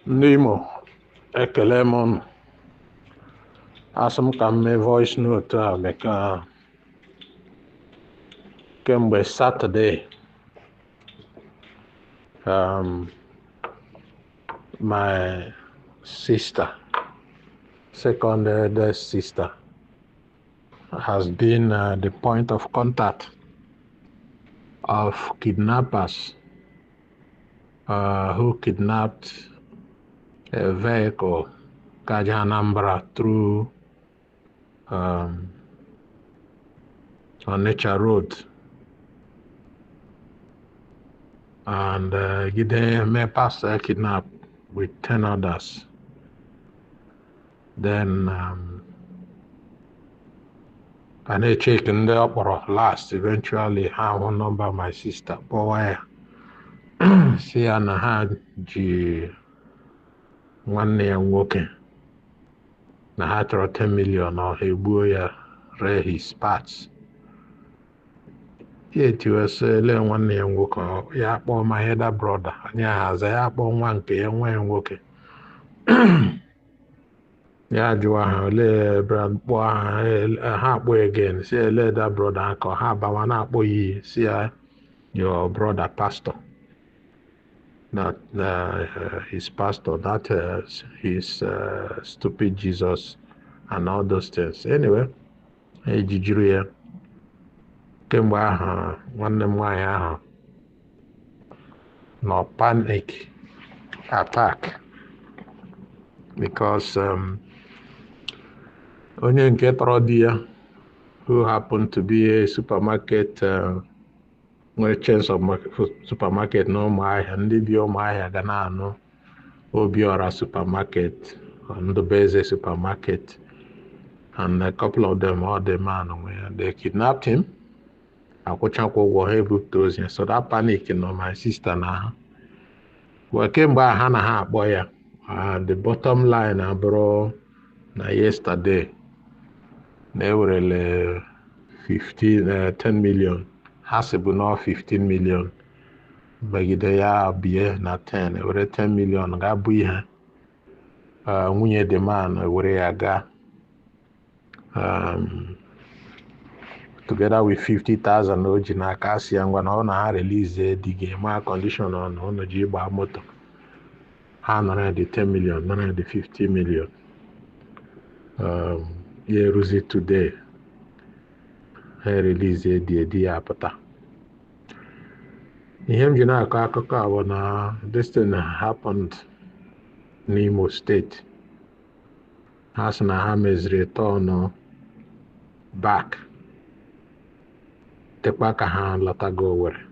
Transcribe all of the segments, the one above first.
Ndị Imo, ekele m unu. Asị m ka m mee voice note a maka kemgbe Saturday, my sister, second eldest sister, has been the point of contact of kidnappers who kidnapped a vehicle gaje Anambra through Onitsha Road and Gide mee pastor kidnap with 10 others. Then a na-echeki ndị ọ kpọrọ last. Eventually ha hụ nọmba my sister, kpọwa ya, si ya na ha ji nwanne ya nwoke, na ha chọrọ 10 million ọ ha egbuo ya, ree his parts. Ya etiwesị ele nwanne ya nwoke, ya kpọọ my elder brother, anyị ahaza ya kpọọ nwa nke ya, nwa ya nwoke. Ya jụọ ha olee ebe, kpọọ ha, ha akpọ again, si ele elder brother ha, ka ha bawa na-akpọ ya iyi, si ya your brother pastor, that his pastor, that his stupid Jesus and all those things. Anyway, ejijuru ya. Kemgbe ahụ nwanne m nwaanyị ahụ nọ panic attack because onye nke tọrọ di ya, who happened to be a supermarket nwere chains of supermarket na Ụmụahịa. Ndị bi Ụmụahịa ga na-anụ Obiora Supermarket, Ndubeze Supermarket and a couple of them. All the man nwere, they kidnapped him, akwụchakwa ụgwọ, ha ebupụta ozi. So that panic nọ my sister na ha. Well, kemgbe a ha na ha akpọ ya. The bottom line abụrụ na yesterday na ewerele 15, 10 million, ha si bụ nọ 15 million, megide ya bie na 10, ewere 10 million ga-abụ ihe nwunye the man ewere ya gaa together with 50,000 o ji n'aka. Asị ya ngwa na ọ na ha release di gị, ma condition ọ na ụnụ ji gbaa moto. Ha nara the 10 million, nara the 50 million. Ya eruzi today, ha release di, di ya apụta. Ihe m ji na-akọ akụkọ a bụ na this thing happened n'Imo Steeti. Ha sị na ha meziri turn back, dịkwa ka ha lọtago Owerri.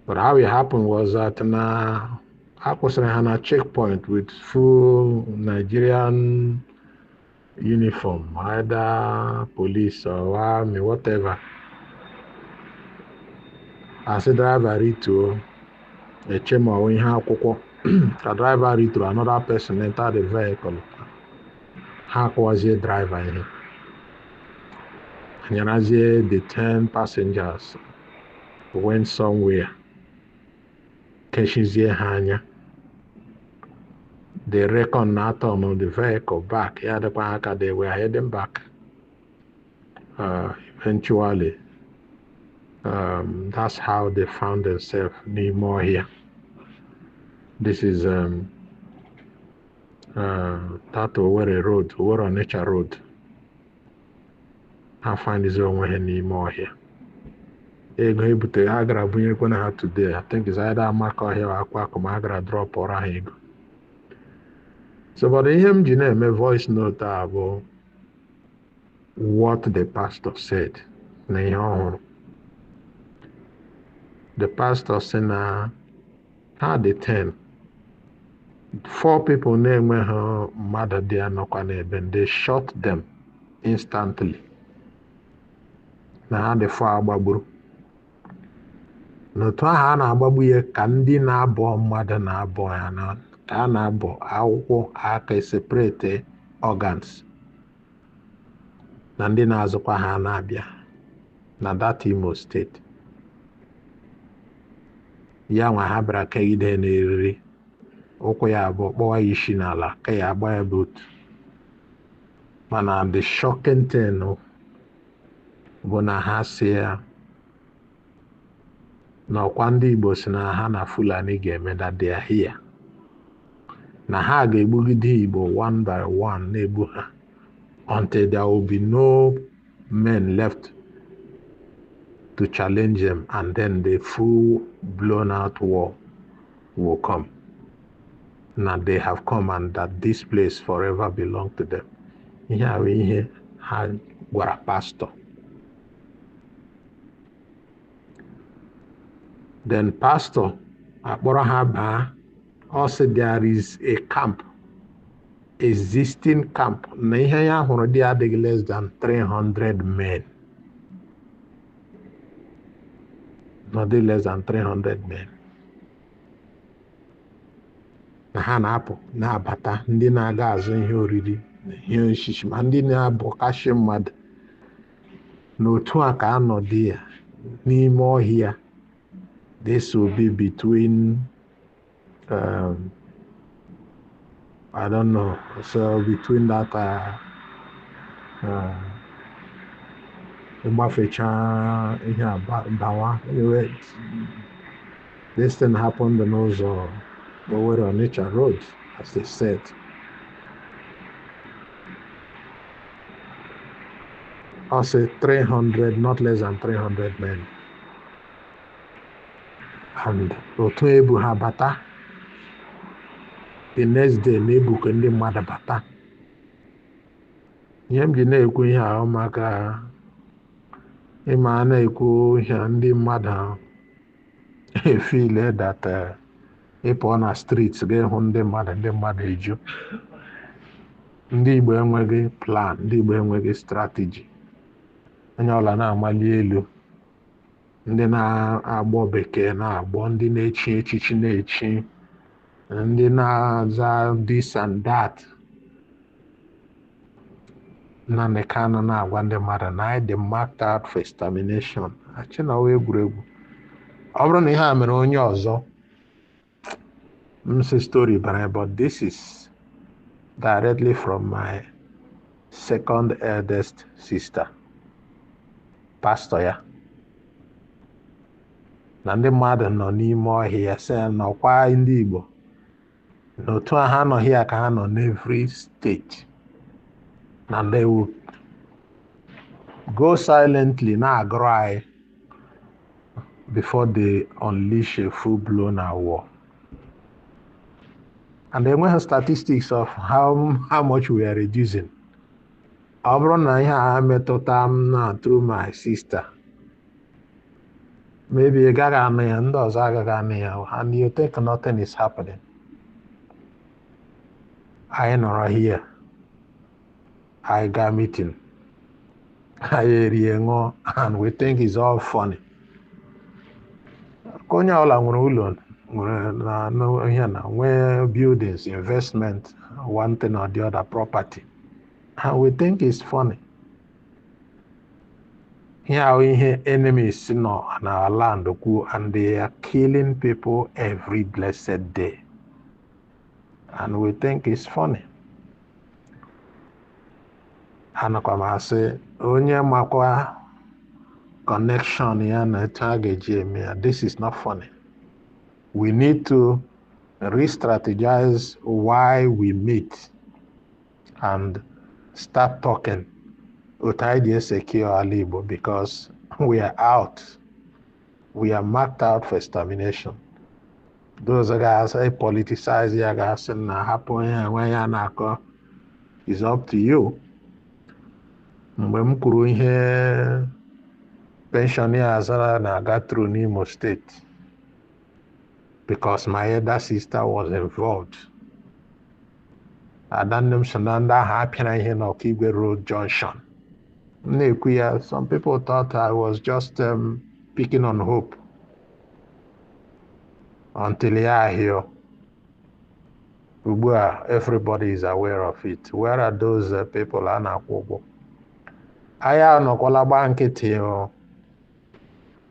But how it happened was that na a kwụsịrị ha na checkpoint with full Nigerian uniform, either police or army, whatever. Asị driver rituo, eche ma ọ ihe akwụkwọ. Ka driver rituru, another person enter the vehicle. Ha akụwazie driver ihe, anyarazie the 10 passengers, went somewhere, kechizie ha anya. They reckon na turn the vehicle back, ya dịkwa ha ka they were heading back. Eventually, that's how they found themselves n'ime ọhịa. This is that Owerri Road, Owerri Onitsha Road. Ha findizi onwe ha n'ime ọhịa. Ego ebute ha gara bunyekwana ha today, I think it's either Amaka ọhịa or Akwa Akụ, ma ha gara drop ọra ha ego. So but ihe m ji na-eme voice note a bụ what the pastor said na ihe ọhụrụ. The pastor sị na ha dị 10, four people na-enweghị mmadụ dị anọkwa n'ebe, they shot them instantly. Na ha dị four agbagburu. N'otu ahụ a na-agbagbu ya ka ndị na-abọ mmadụ na-abọ ya, na ka a na-abọ akwụkwọ aka, separate organs, na ndị na-azụkwa ha na-abịa na that Imo Steeti ya nwa ha bịara kegide n'eriri. Ụkwụ ya abụọ kpọwa ya isi n'ala ka ya agba ya boot. Mana the shocking thing bụ na ha si ya na ọkwa ndị Igbo si na ha na Fulani ga-eme, that they are here. Na ha ga-egbugide Igbo one by one, na-egbu ha until there will be no men left to challenge them, and then the full blown out war will come. Now they have come, and that this place forever belong to them. Ihe a bụ ihe ha gwara pastor. Then pastor akpọrọ ha baa, ọ sị there is a camp, existing camp, na ihe ya hụrụ dị adịghị less than 300 men. Not less than 300 men. Na ha na-apụ na-abata, ndị na-aga azụ ihe oriri na ihe osisi, ma ndị na-abọkashi mmadụ. N'otu a ka anọdụ ya n'ime ọhịa. This will be between, I don't know, so between that ịgbafecha ihe a bawa. Anyway, this thing happened n'ụzọ Owerri Onitsha Road, as they said. I say 300, not less than 300 men. And otu ebu ha bata, the next day na-ebuko ndị mmadụ bata. Ihe m ji na-ekwu ihe ahụ maka ịma a na-ekwu ihe ndị mmadụ efile that ị pụọ na street ga-ịhụ ndị mmadụ eju. Ndị Igbo enweghị plan, ndị Igbo enweghị strategy. Onye ọla na-amali elu, ndị na-agbọ bekee na-agbọ, ndị na-echi echichi na-echi, ndị na-aza this and that. Nnamdi Kanu na-agwa ndị mmadụ na anyị dị marked out for extermination. Achị na ọwa egwuregwu. Ọ bụrụ na ihe a mere onye ọzọ, m sị story bara, but this is directly from my second eldest sister, pastor ya. Na ndị mmadụ nọ n'ime ọhịa sị ya na ọkwa ndị Igbo na otu a ha anọghị ya ka ha nọ n'every state, na they will go silently na-agụrụ anyị before they unleash a full-blown war. And enweghị statistics of how much we are reducing. Ọ bụrụ na ihe a metụta m na through my sister, maybe ị gaghị anụ ya, ndị ọzọ agaghị anụ ya, and you think nothing is happening. Anyị nọrọ here, anyị gaa meeting, anyị erie ṅụọ, and we think it's all funny. Ka onye ọbụla nwere ụlọ, nwere na ihe na nwee buildings, investment, one thing or the other, property, and we think it's funny. Here are ihe enemies nọ na our land kwuo, and they are killing people every blessed day, and we think it's funny. Anakwa m asị onye makwa connection ya na etu a ga-eji eme ya, this is not funny. We need to re-strategize why we meet and start talking otu anyị ji esecure ala Igbo, because we are out. We are marked out for extermination. Those guys politicize ya ga-asị na hapụ onye enwe ya na-akọ, is up to you. Mgbe m kwuru ihe pension ya azara na-aga through n'Imo State, because my elder sister was involved. Adanne m so na ndị ahụ apịara ihe n'Ọkigwe Road Junction. M na-ekwu ya, some people thought I was just picking on hope until ya ahịọ. Ugbu a, everybody is aware of it. Where are those people a na-akwụ ụgwọ? Anyị anọkwala gbaa nkịtị o.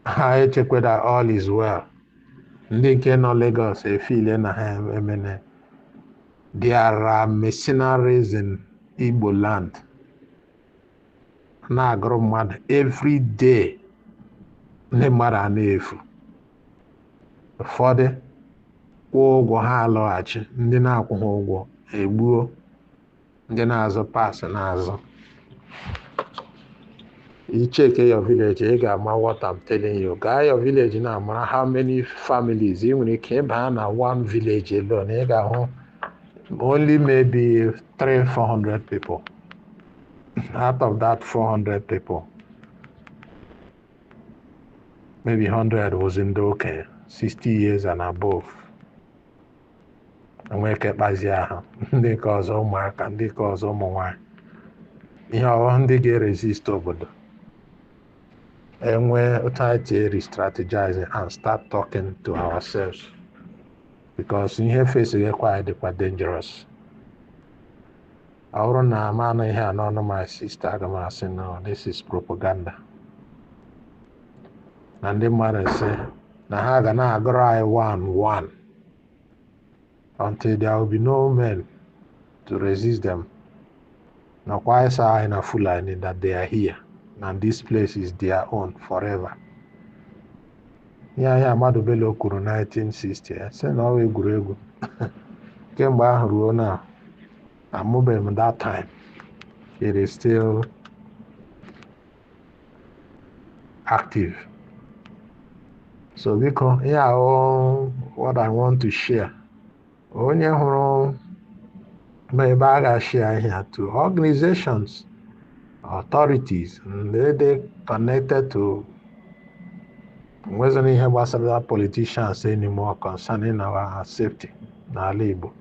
Ha echekwada all is well. Ndị nke nọ Lagos efile na ha emene. There are mercenaries in Igbo land. Na-agụrụ mmadụ every day, ndị mmadụ a na-efu. Ụfọdụ kwụọ ụgwọ ha alọghachi, ndị na-akwụghị ụgwọ egbuo, ndị na-azụ parts na-azụ. You check your village, ị ga-ama what I'm telling you. Gaa your village na mara how many families ị nwere ike ịba na one village alone. Ị ga-ahụ only maybe 300, 400 people. Out of that 400 people, maybe 100 was ndị okenye, 60 years and above. Enwee ike kpazie ahụ, ndị nke ọzọ ụmụaka, ndị nke ọzọ ụmụ nwanyị. Ihe ọghọ ndị ga-resist obodo. Enwee otu anyị ji re-strategize and start talking to ourselves, because ihe fesigekwa anyị dịkwa dangerous. Ọ bụrụ na m anụ ihe a n'ọnụ my sister, aga m asị, "No, this is propaganda." Na ndị mmadụ sị na ha ga na-agụrụ anyị one one until there will be no men to resist them. Nakwa ịsa anyị na Fulani that they are here and this place is their own forever. Ihe ahịa Ahmadu Bello kwuru 1960, sị na ọ bụ egwuregwu. Kemgbe ahụ ruo na amụbeghị m that time, it is still active. So biko, ihe ahụ what I want to share. Onye hụrụ ma ebe a ga-share ihe to organizations, authorities, ndị dị connected to nwezina ihe gbasara politicians anymore concerning our safety n'ala Igbo.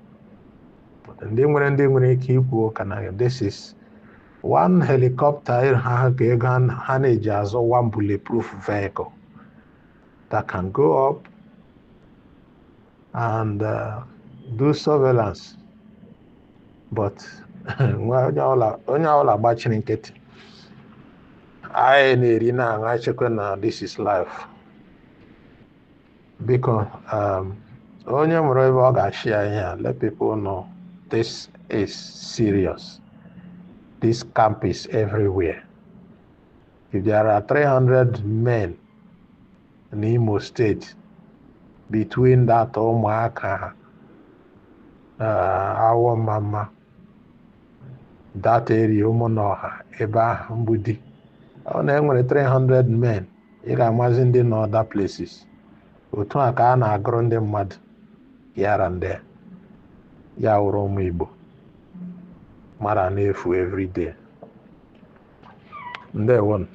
Ndị nwere ike ikwu ụka na this is one helicopter ha ka ego ha na-eji azụ one bulletproof vehicle that can go up and do surveillance, but onye ọbụla gbachiri nkịtị. Anyị na-eri na-aṅụ, echekwa na this is life. Biko, onye nwere ebe ọ ga-ashị ya ihe a, let people know this is serious. This camp is everywhere. If there are 300 men in Imo State between that ụmụaka, Awọ Mama, that area, Ụmụnọha, ebe ahụ mgbidi, ọ na enwere 300 men, ị ga-amazi ndị nọ other places. Otu a ka a na-agụrụ ndị mmadụ here and there. Ya wụrụ ụmụ Igbo mara na-efu everyday. Ndewo.